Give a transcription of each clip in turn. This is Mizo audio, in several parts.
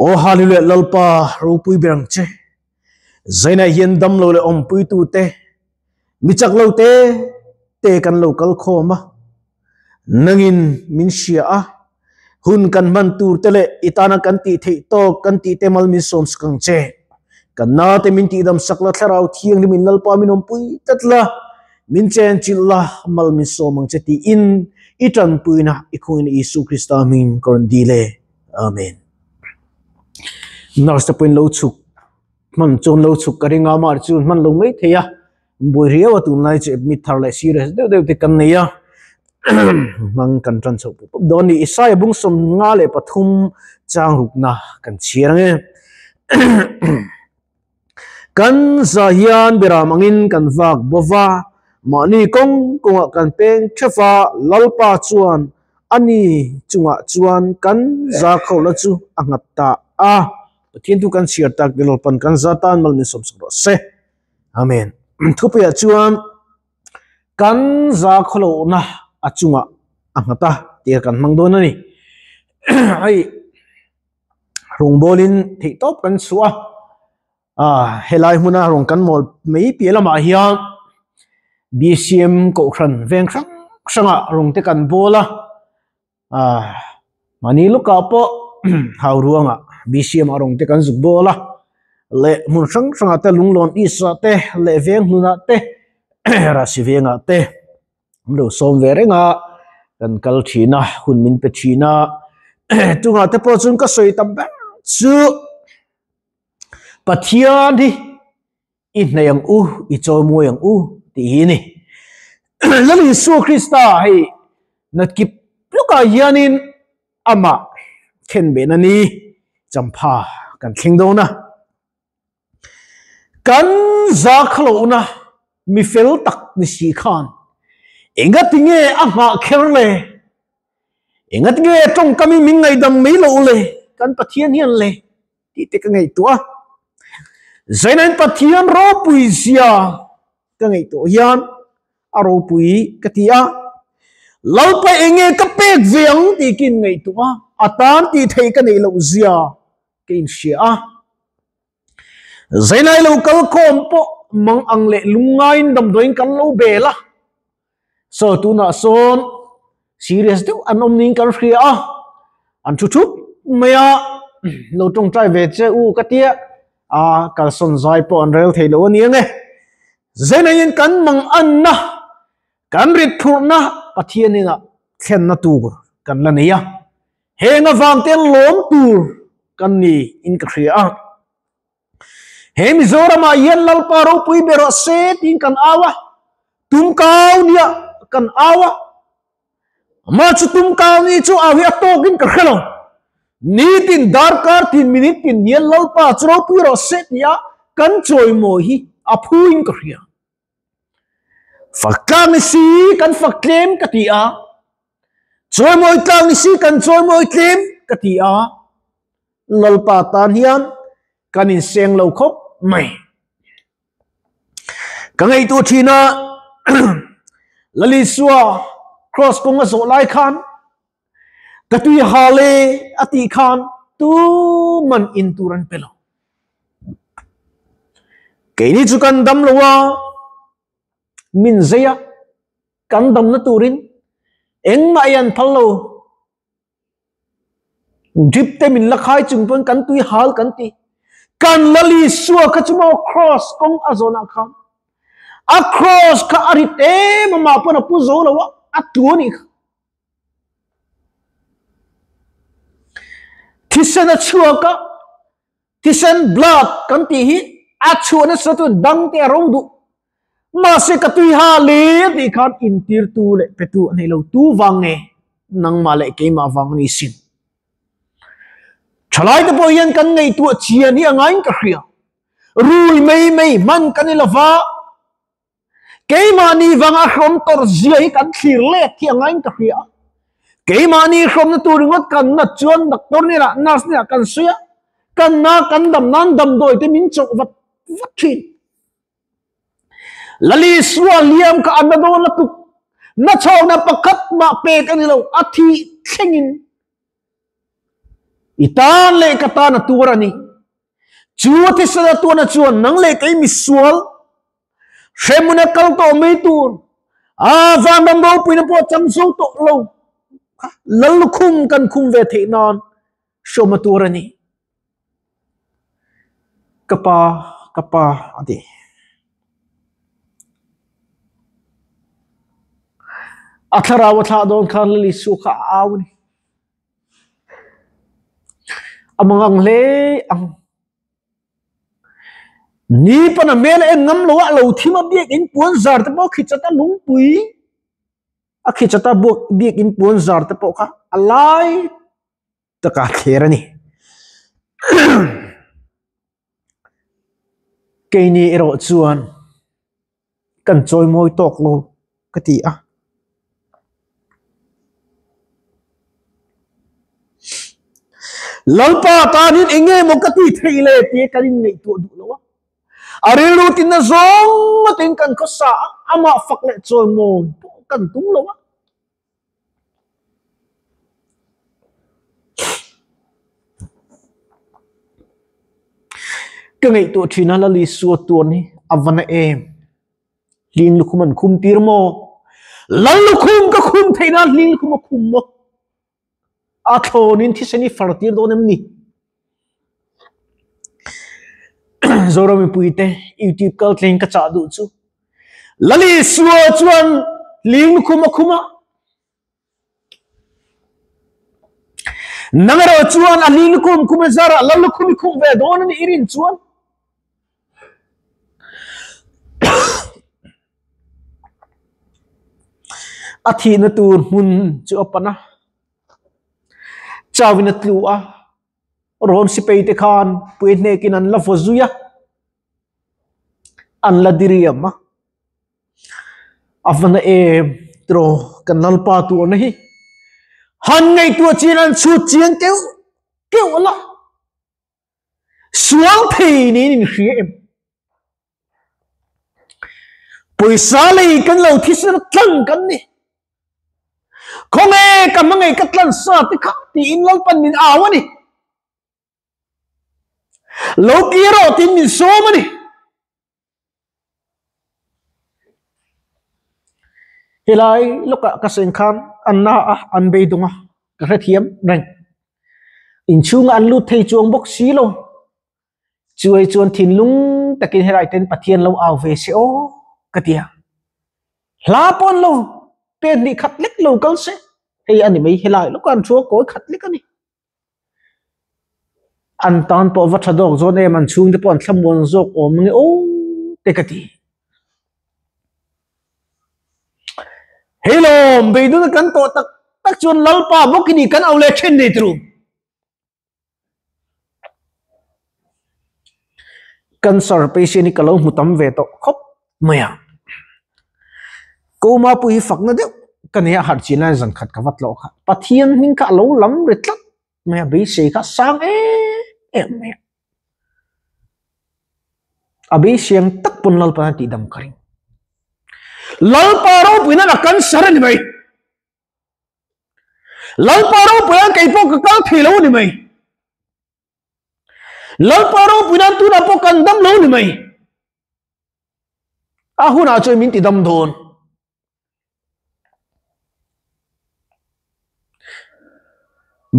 Aw Hallelujah Lalpa ropui ber ang che. Zainah hian damlo leh awmpuitute mi chak lo te te kan lo kal khawm a, nangin min hria a, hun kan hman tur te leh i tana kan tih theih tawk kan tih te mal min sawm sak ang che. Kan nate min tihdam sak la, Thlarau Thianghlim in Lalpa min awmpui tlat la, min chenchilh la, mal min sawm ang che tiin i tanpuina i khungin Isu Krista hmingin ka rawn dil e. Amen. Nurse te pawhin lo chhuk hman chuan lo chhuk ka ring a, amah chu hman lo mai thei a, buai riau a tunlai chu admit thar leh serious deuh deuh te kan nei a, hmang kan tan chhoh pawp pawp dawn a ni. Isaiah bung 53 chang rukna kan chhiar ang e. Kan za hian beram angin kan vak bawva, mahni kawng kawngah kan peng theuh a, Lalpa chuan ani chungah chuan kan za khawhna chu a nghat ta a. Pathian thu kan chhiar tak te Lalpan kan za tan mal min sawmsak rawh se. Amen. Thupuiah chuan kan za khawlohna a chungah a nghat a tih kan hmang dawn a ni. Hei rawngbawlin theihtawp kan chhuah a, helai hmuna rawn kan mawl mai piah lamah hian BCM kohhran veng hrang hrangah rawn te kan bawl a. Ah, mahni lukah pawh hau ruangah BCM a rawn te kan zuk bawl a, leh hmun hrang hrangah te lunglawn East ah te leh veng hlunah te Rasi vengah te an lo sawm ve reng a, kan kal thin a, hun min pe thin a, chungah te pawh chuan ka sawi tam ber chu Pathian hi i hnaih ang u, i chawimawi ang u tih hi a ni. Lal Isua Krista hei natkip lukah hianin amah khenbehna ni champha kan thleng dawn a. Kan zakhalohna mi fel tak ni si khan engatinge a nghah kher le? Engatinge tawngkamin min ngaihdam mai loh le? Kan Pathian hian le? tih te ka ngaihtuah a. Zainain Pathian ropui zia ka ngaihtuah hian a ropui ka ti a. Lalpa enge ka pek ve ang tih ka inngaihtuah a, a tan tih theih ka neih loh zia ka inhria a. Zainai lo kal khawm pawh mang ang leh lungngaiin damdawiin kan lo bel a. Saw tunah sawn serious deuh an awm niin kan hria a, an thu thup mai a, lo tawngtai ve che u ka tia, a kalsawn zai pawh an rel thei lo a ni ang e. Zainaiin kan mang anna, kan rit phurhna Pathian inah thlenna tur kan la nei a, heng avang te lawm tur kan ni in ka hria a. He Mizoramah hian Lalpa ropui ber rawh se tiin kan au a, tumkau nia kan au a. Amah chu tumkau ni chu au hi a tawkin ka hre lo. Nitin darkar tin minute tin hian Lalpa chu ropui rawh se tia kan chawimawi hi a phuin ka hria. Fak tlang ni si kan fak tlem ka ti a, chawimawi tlang ni si kan chawimawi tlem ka ti a. Lalpa tan hian kan inseng lo khawp mai. Ka ngaihtuah thin a, Lalisua cross kawng a zawh lai khan ka tui hal e a tih khan tuman in tur an pe lo. Keini chu kan dam lo a, min zei a, kan damna turin engmah hi an phal lo. Drip te min la khai chung pawn kan tui hal kan ti. Kan Lal Isua kha chu maw cross kawng a zawnah khan a cross kha a rit em a mah pawn a pu zo lo a, a tlu a nih kha. Thisen a chhuak a, thisen blood kan tih hi a chhuah nasa chu dang te a ro duh. Mahse ka tui ha le a tih khan intirtu leh petu a nei lo tu vang nge nangmah leh keimah vang a ni sin. Thalai te pawh hian kan ngaihtuah chian hi a ngaiin ka hria. Rui mai mai hman kan ni lova, keimahni vanga hrawm tawrh zia hi kan thlir let hi a ngaiin ka hria. Keimahni hrawmna tur ringawt kan nat chuan doctor hnenah nurse hnenah kan sawi a, kan na kan dam nan damdawi te min chawh vat vat thin. Lalisua liam kha a na dawn a tuk. Na chhawkna pakhat mah pek a ni lo, a thih thlengin. I tan leh ka tan a tuar a ni. Chu a thisen a tuarna chuan nang leh kei misual hremhmun a kal tawh mai tur a vanram ropuina pawh a chang zo tawh lo kha lal lukhum kan khum ve theih nan hrawm a tuar a ni. Ka pa, ka pa a ti. A thlarau a thlah dawn khan Lal Isua kha a au a ni. A mangang hle ang. Ni pawn a hmel a en ngam lo a, a lo thim a biakinn puan zar te pawh khi chat a lungpui a khi chat a biakinn puan zar te pawh kha a lai taka thler a ni. Keini erawh chuan kan chawimawi tawk lo ka ti a. Lalpa tanin eng nge maw ka ti theih le tia kan inngaihtuah duh lo a. A rilru tinna zawng ngawtin kan khawsa a, amah fak leh chawimawi pawh kan tum lo a. Ka ngaihtuah thin a Lal Isua tuan hi a va na em? Hling lukhum an khum tir maw? Lal lukhum ka khum theih nan hling lukhum a khum maw? A thlawnin thisen i far tir dawn em ni? Zoram mipuite YouTube kal thleng ka chah duh chu Lal Isua chuan hling lukhum a khum a. Nang erawh chuan a hling lukhum khum a zarah Lal lukhum i khum ve dawn a nih i rin chuan a thihna tur hmun chu a pan a, chauin a tlu a, Rom sipai te khan pui hnekin an la vaw zui a, an la diriam a, a va na em tiraw kan Lalpa tuarna hi han ngaihtuah chian an chhut chiang keuh keuh a la. Sual thei niin in hria em? Pawisa lei kan lo thisen tlang kan ni. Khawnge ka hmangaih ka tlan sa te kha tiin Lalpan min au a ni. Lo kir rawh tiin min sawm a ni. Helai lawkah ka seng khan an na a, an beidawng a, ka hrethiam reng. Inchhungah an lut thei chuang bawk si lo. Chuai chuan thinlung takin helai ten Pathian lo au ve se aw ka ti a. Hla pawh an lo pen hnih khat lek lo kal se, hei a ni mai helai lawkah an thu a kawi khat lek a ni. An tan pawh va tha dawk zawn em, an chhungte pawh an thlamuan zawk awm nge aw te ka ti. Heilawm beidawna kan tawh tak tak chuan Lalpa bawk hi ni kan au leh then nei turu. Cancer patient hi ka lo hmu tam ve tawh khawp mai a. Koma pawh hi fakna deuh ka nei a, harh chin lai zan khat ka va tlawh kha. Pathian hming kha a lo lam ri tlat mai a, beisei kha a sang em em mai a. A beisei ang tak pawn Lalpa hian tihdam ka ring. Lalpa ropui nan a cancer a ni mai. Lalpa ropui nan kei pawh ka kal thei lo a ni mai. Lalpa ropui nan tunah pawh kan dam lo ni mai. A hunah chuan min ti dam dawn.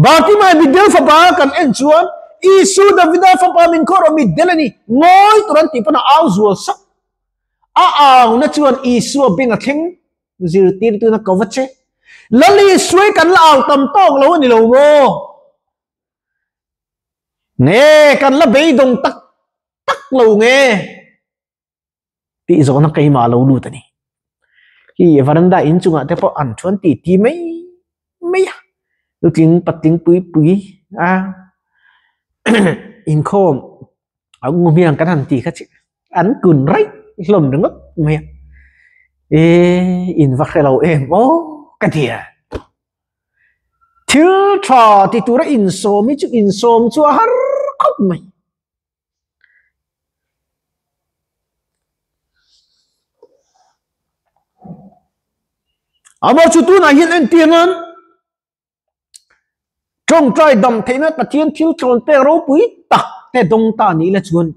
Bartimai mitdel fapa kan en chuan Isu Davida fapa min khawh rawh mitdel a ni. Ngawi tur an tih pawn a au zual sak. A auna chuan Isua beng a thleng zirtirtu na ko va che. Lal Isuai kan la au tam tawk lo a ni lo maw? Nge kan la beidawng tak tak lo nge tih zawhna keimah lo lut a ni. Hi veranda in chungah te pawh an thuan ti ti mai mai a, nutling patling pui pui a inkhawm a ngu hmiang kan han ti kha chi an kun raih hlawm ringawt mai a, e in va hre lo em aw ka ti a. Thil tha ti tura insawm hi chu insawm chu a har khawp mai. Amah chu tunah hian entir nan. Tawngtai dam theihna Pathian thil tlawn pek ropui tak te dawng ta nih la chuan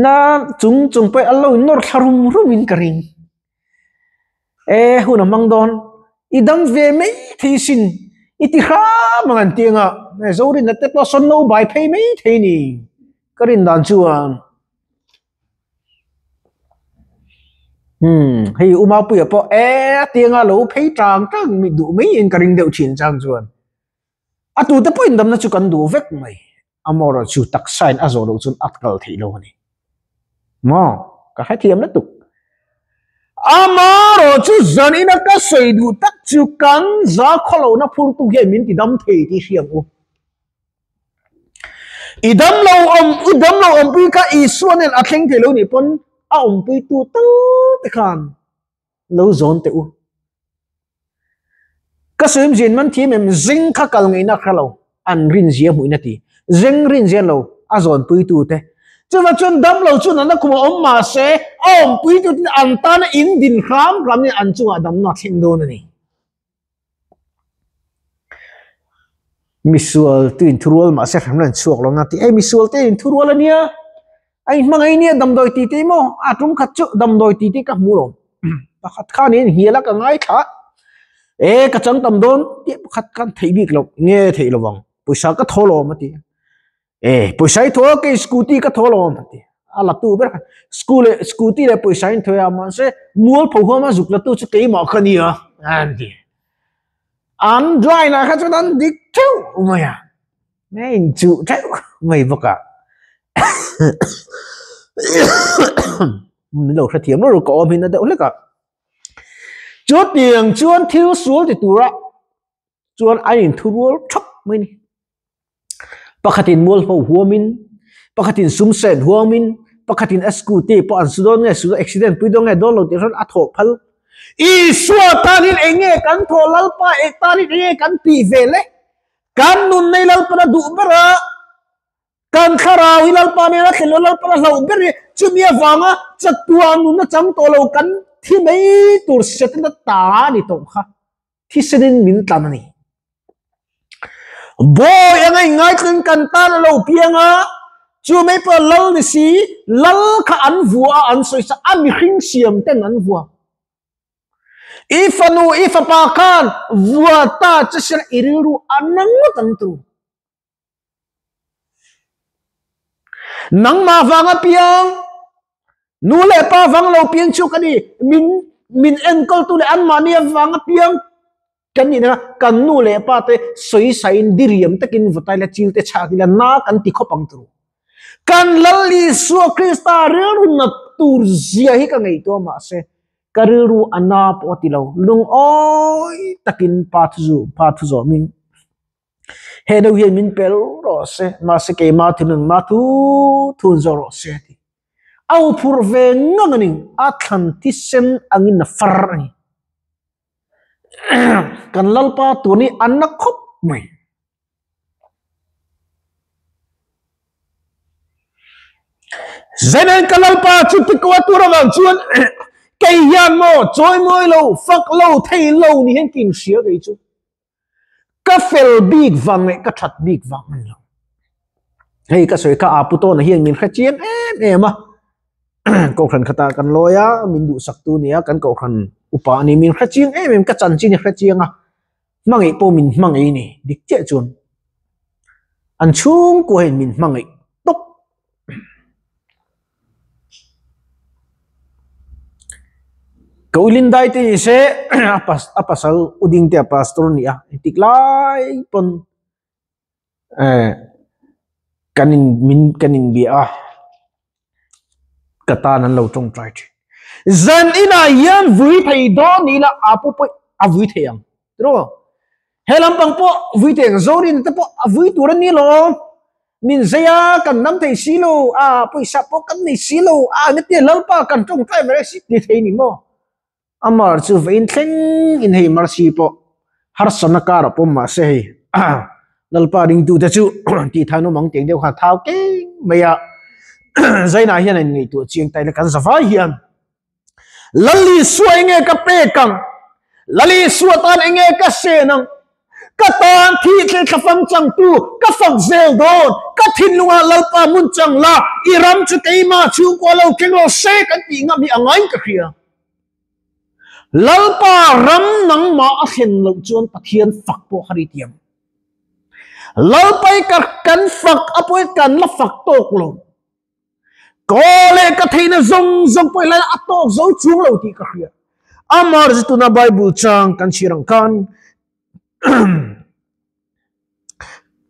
na chung chung pawh a lo in nawr thla rum rum in ka ring. E hun a hmang dawn i dam ve mai thei sin i ti hram ang an ti anga Zorinna te pawh sawn lo bai phei mai thei ni ka rin dan chuan. Umm hei u Mapuia pawh e tianga lo phei tang tang mi duh mai in ka ring deuh thin chang chuan a tute pawh in damna chu kan duh vek mai amaherawh chu taksa in a zawh loh chuan a kal theih lo a ni maw ka hrethiam lutuk amaherawh chu zan ina ka sawi duh tak chu kan za khawlohna phurtu hian min ti dam thei tih hria ang u. I dam lo awm, i dam lo awmpui kha Isua nen a thleng thei lo nih pawn a awmpui tu tal te khan lo zawn teh u. Ka sawi zin man thiam em zeng kha kal ngaihna kha lo an rin zia hmuhin a ti. Zeng rin zia lo a zawnpui tu te. Chuvang chuan dam lo chu nana khum a awm mahse a awmpui tu te an tana in din hram hram in an chungah damna a thleng dawn a ni. Misual tu in thurual mahse hram lan chhuak lo na ti ei misual te in thurual ania a in hmangaih nia damdawi tih te maw a tum khat chu damdawi tih te ka hmu lo pakhat khan in hial a ka ngai thla e ka chang tam dawn tih pakhat khan theih bik loh nge theih lovang pawisa ka thaw lawm a ti E pawisa i thaw a kei scooty ka thaw lo ang ti a la tu ber kha school leh scooty leh pawisa in thawi a mahse mualpho huam a zuk la tu chu keimah kha nia an ti an line ah kha chuan an dik theuh mai a a inchuh theuh mai bawk a min lo hrethiam lo ka awm hi na deuh hlek a chutiang chuan thil sual ti tura chuan an inthurual thap mai a ni. Pakhatin mualpho huamin, pakhatin sum sen huamin, pakhatin a scooty pawh an su dawn nge su accident pui dawn nge dawn lo tih hran a thawh phal. Isua tanin eng nge kan thawh Lalpa eng tanin eng nge kan tih ve le? Kan nun nei Lalpan a duh ber a, kan thlarau hi Lalpa nen a thlen lo Lalpan a hlauh ber hi chumi avanga chatuah nunna chang tawh lo kan thi mai tur Setana ta a ni tawh kha. Thisenin min tlan a ni. Bawi anga inngaitlin kan tan a lo piang a, chu mai pawh lal ni si, lal kha an vua a, an sawisa a mihring siam ten an vua. I fanu, i fapa khan vua ta che sela i rilru a na ngawt ang tur. Nangmah vanga piang, nu leh pa vang lo piang chu ka ni, min min enkawltu leh anmahni avanga piang kan nih nana kan nu leh pa te sawi sain diriam takin vawtai la chil te chhak ila na kan ti khawp ang tur. Kan Lal Isua Krista rilru nat tur zia hi ka ngaihtuah mahse ka rilru a na pawh a ti lo, lungawi takin pa thu zu pa thu zawmin He deuh hian min pel rawh se, mahse keimah thunun mah thu thun zawk rawh se a ti. A huphurh ve ngang a ni, a thlan thisen angin a far a ni. Kan Lalpa tun hi a na khawp mai. Zenin ka Lalpa chu ti ko a tur avang chuan kei hian maw chawi mawi lo, fak lo, thei lo ni hian ka inhria kei chu. Ka fel bik vang leh ka that bik vang a ni lo. Hei ka sawi kha a pu tawna hian min hre chiang em em a. Kohhran khatah kan lawi a, min duhsak tu nia kan kohhran upa a ni. Min hre chiang em em, ka chanchin hi hre chiang a. Hmangaih pawh min hmangaih a ni dik chiah chuan. An chhungkua hian min hmangaih tawp. Ka Ulindai te ni se a pasal u ding te a pastor a ni a engtik lai pawn eh kan in min kan in bia a ka tan an lo tawngtai thin zan inah hian vui thei dawn ni ila a pu pawh a vui thei ang tiraw he lampang pawh vui thei ang Zorin te pawh a vui tur a ni lo. Min zei a, kan nam thei si lo, a pawisa pawh kan nei si lo, a nge tia Lalpa kan tawngtai mai si ti thei ni maw? A mar chu vawiin thleng in hei mercy pawh harsatna karah pawm mahse hei Lalpa ringtute chu tih than awm ang tih ang deuh khan thau keng mai a, Zainah hian a inngaihtuah chiang ta ila kan zavai hian Lal Isua enge ka pek ang? Lal Isua tan enge ka sen ang? Ka tan thi thle thlafam changtu ka fak zel dawn. Ka thinlungah Lalpa hmun chang la, i ram chu keimah chhungkua lo thleng rawh se kan tih ngam hi a ngain ka hria. Lalpa ram nangmah a thlen loh chuan Pathian fak pawh kha ri tiang. Lalpai ka kan fak a pawhin kan la fak tawk lo. Ka leh ka theihna zawng zawng pawh helai a tawk zo chung lo tih ka hria. Amah chu tuna Bible chang kan chhiar ang khan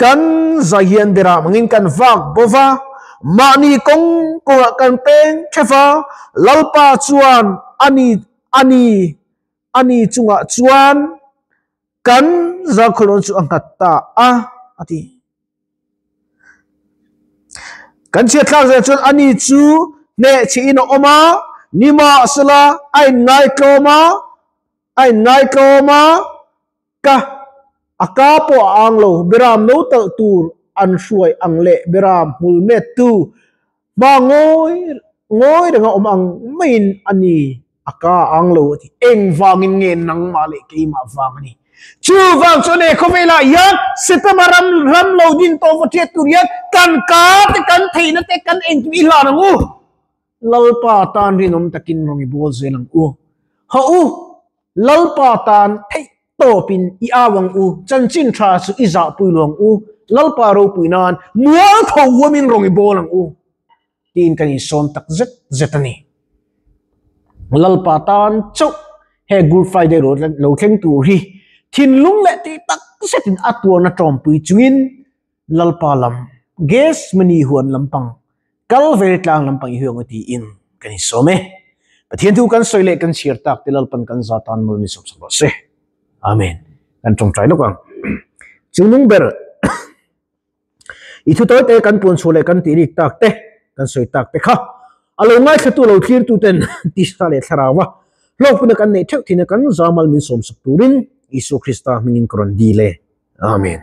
kan zai hian berah mangin kan vak bo va, mahni kawng kawngah kan peng theuh va, Lalpa chuan ani ani ani chungah chuan kan zakhawlawn chu a nghat ta a, a ti. Kan chhiatthlak zel chuan ani chu hnehchhihin a awm a, nimahsela a inngaihtlawm a, a inngaihtlawm a, ka a ka pawh a ang lo, beram no talh tur an hruai ang leh beram hmul mettu hma ngawi ngawi renga awm ang maiin a ni a ka a ang lo a ti. Engvangin nge nangmah leh keimah vang a ni? Chuvang chuan he khawvelah hian Setama ram ram lo din tawh vaw ṭiat tur hian kan ka te kan theihna te kan engkim i hlan ang u. Lalpa tan rinawm takin rawn i bawl zel ang u. Haw u, Lalpa tan theih tawpin i au ang u, chanchin tha chu i zahpui lo ang u, Lalpa ropui nan mual tho huamin rawn i bawl ang u. Tiin kan insawn tak zet zet a ni. Lalpa tan chauh he Good Friday lo thleng tur hi thinlung leh tih tak zetin a tuarna tawmpui chungin Lalpa lam Gethsemane huan lampang Kalvary tlang lampang i huang a tiin kan insawm e. Pathian thu kan sawi leh kan chhiar tak te Lalpan kan za tan mawl min sawmsak rawh se. Amen. Kan tawngtai lawk ang. Chungnung ber I thu tawi te kan puan chhuah leh kan tih rik tak te, kan sawi tak te kha a lo ngaithlatu lo thlirtu ten tisa leh thlarau a hlawkpuna kan neih theuh thin a kan zamal min sawmsak turin Isua Krista hmingin ka rawn dil e. Amen.